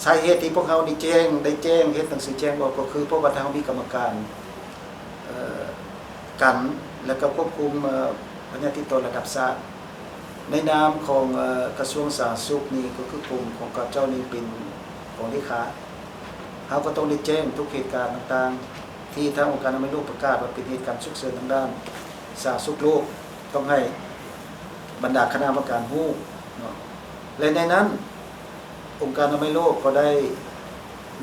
ສາເຫດທີ່ພວກເຮົາໄດ້ແຈ້ງ ໄດ້ແຈ້ງເຮັດໜັງສືແຈ້ງອອກ ກໍຄືເພາະວ່າທາງເຮົາມີກຳມະການ ເອີ ກັນ ແລະກໍຄວບຄຸມ ເອີ ພະຍາດຕິດຕໍ່ລະດັບຊາດ. ໃນນາມຂອງ ເອີ ກະຊວງສາທາລະນະສຸກນີ້ ກໍຄືກົມຂອງຂ້າພະເຈົ້ານີ້ເປັນຂອງເລຂາ, ເຮົາກໍຕ້ອງໄດ້ແຈ້ງທຸກເຫດການຕ່າງໆ ທີ່ທາງອົງການອະນາໄມໂລກປະກາດວ່າເປັນເຫດການສຸກເສີນທາງດ້ານສາທາລະນະສຸກໂລກ, ຕ້ອງໃຫ້ບັນດາຄະນະກຳມະການຮູ້ເນາະ. ແລະໃນນັ້ນ ອົງການອະນາໄມໂລກກໍໄດ້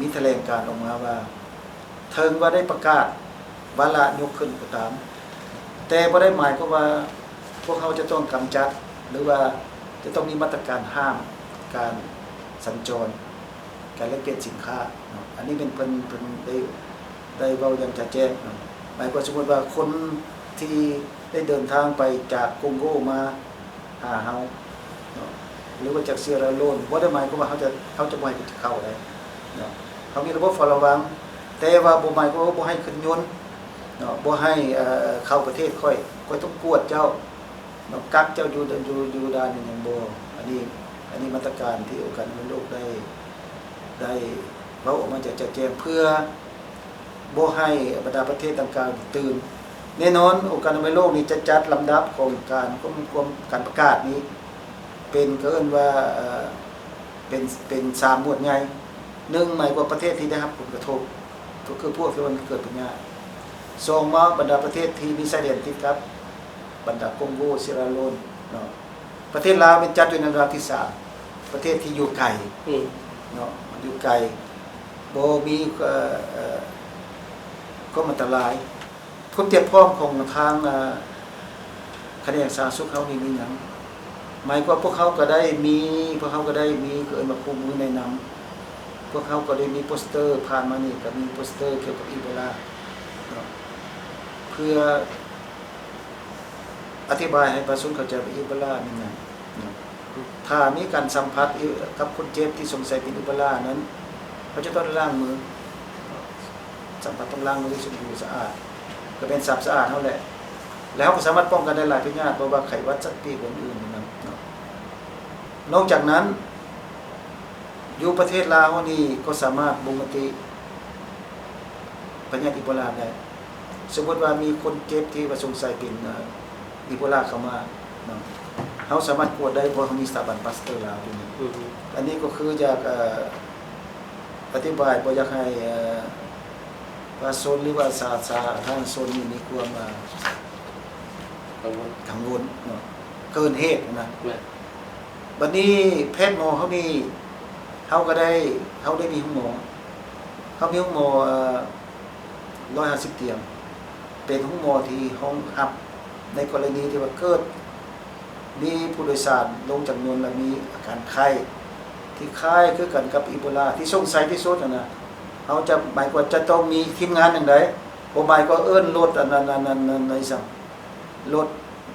ມີຖະແຫຼງການອອກມາວ່າ ເຖິງວ່າໄດ້ປະກາດວາລະຍົກຂຶ້ນກໍຕາມ, ແຕ່ບໍ່ໄດ້ໝາຍຄວາມວ່າພວກເຮົາຈະຕ້ອງກຳຈັດ ຫຼືວ່າຈະຕ້ອງມີມາດຕະການຫ້າມການສັນຈອນ, ການແລກປ່ຽນສິນຄ້າເນາະ. ອັນນີ້ແມ່ນເພິ່ນ ເພິ່ນໄດ້ ໄດ້ເວົ້າຢ່າງຈະແຈ້ງເນາະ. ໝາຍຄວາມສົມມຸດວ່າຄົນທີ່ໄດ້ເດີນທາງໄປຈາກກົງໂກມາ ຫາເຮົາເນາະ ຫຼືວ່າຈາກເຊຍຣາໂລນ ບໍ່ໄດ້ໝາຍຄວາມວ່າເຮົາຈະ ເຮົາຈະບໍ່ໃຫ້ເຂົ້າໄດ້ເນາະ. ເຮົາມີລະບົບເຝົ້າລະວັງ, ແຕ່ວ່າບໍ່ໝາຍຄວາມວ່າບໍ່ໃຫ້ຂຶ້ນຍົນເນາະ, ບໍ່ໃຫ້ ເອີ ເຂົ້າປະເທດຂ້ອຍ, ຂ້ອຍຕ້ອງກວດເຈົ້າເນາະ, ກັກເຈົ້າຢູ່ ຢູ່ ຢູ່ດ່ານອີ່ຫຍັງບໍ່. ອັນນີ້ ອັນນີ້ມາດຕະການທີ່ອົງການອະນາໄມໂລກໄດ້ ໄດ້ເວົ້າອອກມາຈະ ຈະແຈ້ງ ເພື່ອ ບໍ່ໃຫ້ບັນດາປະເທດດັ່ງກ່າວຕື່ນ. ແນ່ນອນ ອົງການອະນາໄມໂລກນີ້ຈະຈັດລຳດັບຂອງການຄວບຄຸມການປະກາດນີ້ເປັນ ກໍເອີ້ນວ່າ ເອີ ເປັນ ເປັນສາມໝວດໃຫຍ່. ໜຶ່ງ ໝາຍຄວາມປະເທດທີ່ໄດ້ຮັບຜົນກະທົບ ກໍຄືພວກທີ່ວ່າມັນເກີດພະຍາດ. ສອງ ມາບັນດາປະເທດທີ່ມີຊາຍແດນຕິດກັບບັນດາກົງໂກ ເຊຍຣາໂລນເນາະ. ປະເທດລາວແມ່ນຈັດຢູ່ໃນລຳດັບທີສາມ ປະເທດທີ່ຢູ່ໄກ ອືມ ເນາະ, ຢູ່ໄກ ບໍ່ມີ ເອີ ເອີ ຄວາມອັນຕະລາຍ. ຄວາມຕຽມພ້ອມຂອງທາງ ເອີ ຂະແໜງສາທາລະນະສຸກເຮົານີ້ມີຫຍັງ? ໝາຍຄວາມພວກເຮົາກໍໄດ້ມີ ພວກເຮົາກໍໄດ້ມີ ກໍເອີ້ນວ່າຄູ່ມືແນະນຳ, ພວກເຮົາກໍໄດ້ມີໂປສເຕີ ຜ່ານມານີ້ກໍມີໂປສເຕີກ່ຽວກັບອີໂບລາເນາະ ເພື່ອ ອະທິບາຍໃຫ້ປະຊາຊົນເຂົ້າໃຈວ່າອີໂບລາແມ່ນຫຍັງເນາະ. ຖ້າມີການສຳຜັດ ອ- ກັບຄົນເຈັບທີ່ສົງໄສເປັນອີໂບລານັ້ນ ເຂົາຈະຕ້ອງໄດ້ລ້າງມື, ສຳຜັດຕ້ອງລ້າງມືໃຫ້ສົມບູນສະອາດ, ກໍແມ່ນສາມສະອາດເຮົາແຫຼະ. ແລ້ວເຮົາກໍສາມາດປ້ອງກັນໄດ້ຫຼາຍພະຍາດ ບໍ່ວ່າໄຂ້ຫວັດ ສັດປີກ ອື່ນໆນັ້ນເນາະ. ນອກຈາກນັ້ນ ຢູ່ປະເທດລາວເຮົານີ້ກໍສາມາດບົ່ງມະຕິພະຍາດອີໂບລາໄດ້. ສົມມຸດວ່າມີຄົນເຈັບທີ່ວ່າສົງໄສເປັນ ເອີ ອີໂບລາເຂົ້າມາເນາະ, ເຮົາສາມາດກວດໄດ້ ເພາະເຮົາມີສະຖາບັນປາສເຕີລາວຢູ່ນີ້. ອືມ ອັນນີ້ກໍຄືຢາກ ເອີ ອະທິບາຍ ບໍ່ຢາກໃຫ້ ເອີ ປະຊາຊົນ ຫຼືວ່າສາ ສາທາລະນະຊົນນີ້ມີຄວາມ ເອີ ກັງວົນ ກັງວົນເນາະ ເກີນເຫດນະ. ແມ່ນ. ບັດນີ້ແພດໝໍເຮົານີ້ ເຮົາກໍໄດ້ ເຮົາໄດ້ມີໂຮງໝໍ ເຮົາມີໂຮງໝໍ ເອີ ຮ້ອຍຫ້າສິບຕຽງ ເປັນໂຮງໝໍທີ່ຮອງຮັບໃນກໍລະນີທີ່ວ່າເກີດມີຜູ້ໂດຍສານລົງຈາກຍົນ ແລ້ວມີອາການໄຂ້ທີ່ຄ້າຍຄືກັນກັບອີໂບລາ ທີ່ສົງໄສທີ່ສຸດຫັ້ນນະ. ເຮົາຈະ ໝາຍຄວາມວ່າຈະຕ້ອງມີທີມງານຈັ່ງໃດ ບໍ່ໝາຍຄວາມວ່າເອີ້ນລົດອັນນັ້ນ ອັນນັ້ນ ອັນນັ້ນ ອັນນັ້ນ ສັງ ລົດ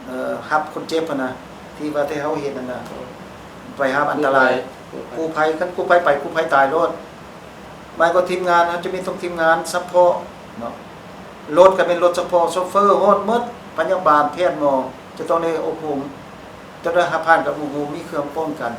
ເອີ ຮັບຄົນເຈັບຫັ້ນນະ ທີ່ວ່າທີ່ເຮົາເຫັນຫັ້ນນະ ໄປຮັບອັນຕະລາຍ ກູ້ໄພ ກູ້ໄພ ຄັນກູ້ໄພໄປ ກູ້ໄພຕາຍໂລດ. ໝາຍຄວາມວ່າທີມງານ ເຮົາຈະມີຕ້ອງທີມງານສະເພາະເນາະ, ລົດກໍເປັນລົດສະເພາະ ໂຊເຟີຮອດໝົດ ພະຍາບານ ແພດ ໝໍ ຈະຕ້ອງໄດ້ອົບຮົມ ຈະຕ້ອງໄດ້ຮັບຜ່ານການອົບຮົມ ມີເຄື່ອງປ້ອງກັນ